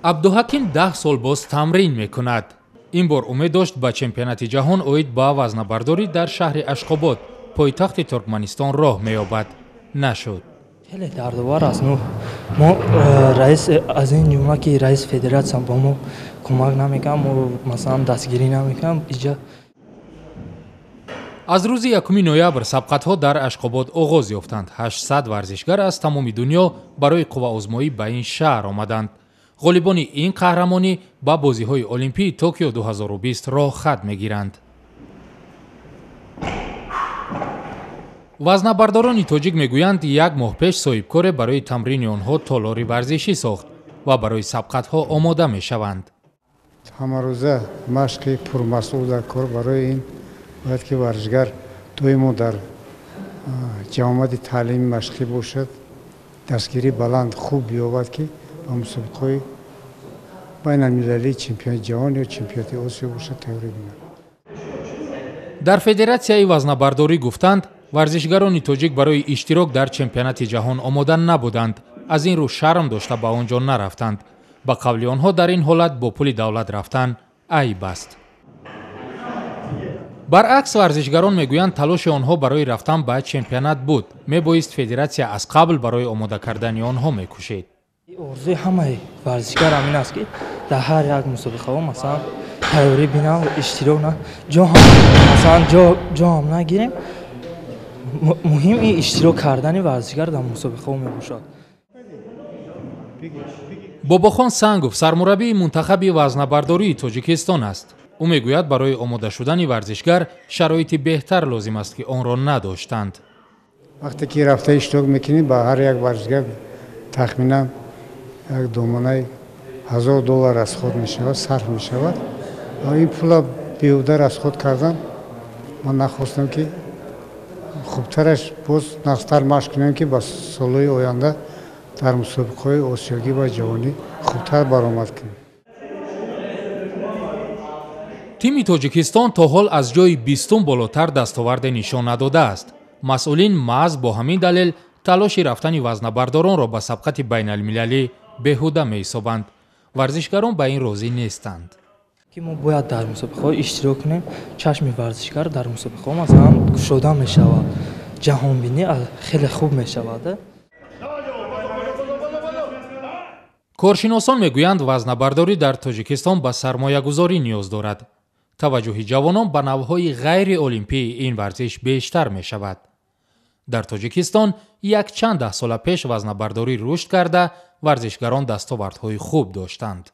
Абдуҳаким 10 сол боз тамрин мекунад. Ин бор умед дошт ба чемпионати ҷаҳон оид ба вазнабардорӣ дар шаҳри Ашқобод, пойтахти Туркманистон, роҳ меёбад. Нашуд. Хеле дардовар аст. Мо раис аз ин ҷумла ки раиси федератсия ба мо кӯмак намекунад, мо масалан дастгирӣ намекунам иҷа. Аз рӯзи 1 ноябр сабқатҳо дар Ашқобод оғоз ёфтанд. 800 варзишгар аз тамоми дунё барои қувваозмоӣ ба ин шаҳр омаданд. Ғолибони ин қаҳрамонӣ ба бозиҳои Олимпии Токио 2020 роҳхат мегиранд. Вазнабардорони тоҷик мегӯянд, як моҳ пеш соҳибкоре барои тамрини онҳо толори варзишӣ сохт ва барои сабқатҳо омода мешаванд. Ҳамарӯза машқи пурмасъул дар кор. Барои ин бояд ки варзишгар доимо дар ҷамъомади таълими машқӣ бошад, дастгирии баланд хуб биёбад, ки ба мусобиқаҳои байналмилалии чемпионати ҷаҳон ё чемпионати Осиё бошад тайёрӣ бинад. Дар федератсияи вазнабардорӣ гуфтанд, варзишгарони тоҷик барои иштирок дар чемпионати ҷаҳон омода набуданд. Аз ин рӯ шарм дошта ба он ҷо нарафтанд. Ба қавли онҳо, дар ин ҳолат бо пули давлат рафтан айб аст. Баръакс, варзишгарон мегӯянд, талоши онҳо барои рафтан ба чемпионат буд. Мебоист федератсия аз қабл барои омода кардани онҳо мекӯшид. Орзуи ҳамаи варзишгар ҳамин аст, ки дар ҳар як мусобиқаҳо масалан тайёрӣ бинам, иштирок на ҷо ҳам масалан ҷо ҳам нагирем, муҳим ин иштирок кардани варзишгар дар мусобиқаҳо мебошад. Бобохон Сангов сармураббии мунтахаби вазнабардории Тоҷикистон аст. Ӯ мегӯяд, барои омода шудани варзишгар шароити беҳтар лозим аст, ки онро надоштанд. Вақте ки рафта иштирок мекунем, ба ҳар як варзишгар тахминан як доманаи $1000 расход мешавад, сарф мешавад. Ин пула беҳуда расход кардан ман нахостам, ки хубтараш боз нақстар машқ кунем, ки ба солҳои оянда дар мусобиқаҳои осиёгӣ ва ҷаҳонӣ хубтар баромад кунем. Тими Тоҷикистон то ҳол аз ҷои 20 болотар дастоварде нишон надодааст. Масъулин маҳз бо ҳамин далел талоши рафтани вазнабардоронро ба сабқати байналмилалӣ беҳуда меҳисобанд. Варзишгарон ба ин розӣ нестанд. Ки мо бояд дар мусобиқаҳо иштирок кунем, чашми варзишгар дар мусобиқаҳо масалан кушода мешавад, ҷаҳонбинӣ хеле хуб мешавад. Коршиносон мегӯянд, вазнабардорӣ дар Тоҷикистон ба сармоягузорӣ ниёз дорад. Таваҷҷӯҳи ҷавонон ба навъҳои ғайриолимпии ин варзиш бештар мешавад. Дар Тоҷикистон якчанд даҳсола пеш вазнабардорӣ рушд карда, варзишгарон дастовардҳои хуб доштанд.